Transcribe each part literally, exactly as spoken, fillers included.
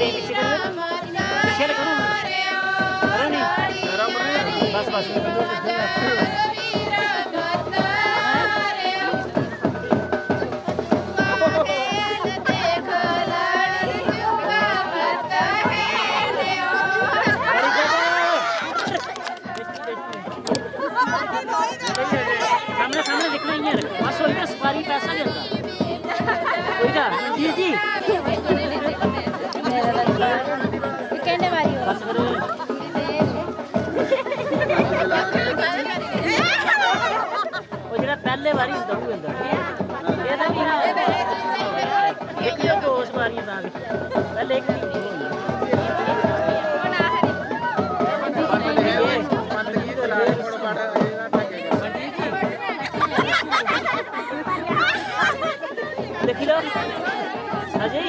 पीछे करो, पीछे करो, करो नहीं। बस, बस। सामने, सामने दिखना ही है। बस, वही तो सफारी पैसा देता। वही तो, जी, जी। कहने वाली हो। बस करो। ਉਹ ਜਿਹੜਾ ਪਹਿਲੇ ਵਾਰੀ ਹੁੰਦਾ, ਉਹ ਹੁੰਦਾ। ਇਹਦਾ ਵੀ ਹਾਂ। ਇੱਕ, ਇੱਕ ਹੋਸ਼ ਮਾਰੀ ਤਾਂ। ਪਹਿਲੇ ਇੱਕ। देखी लो। अजय,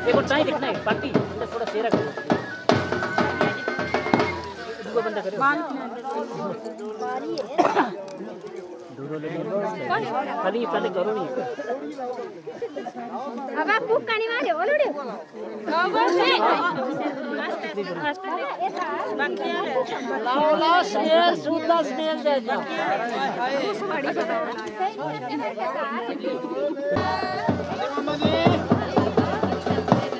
एक और टाइम देखना है, पार्टी। थोड़ा शेयर करो। दूसरा बंदा करो। खाली पहले करो नहीं। अब आप कुक करने वाले हो, लोड़े। लाओ, लाओ, स्मेल, सूंघ लो, स्मेल दे दो।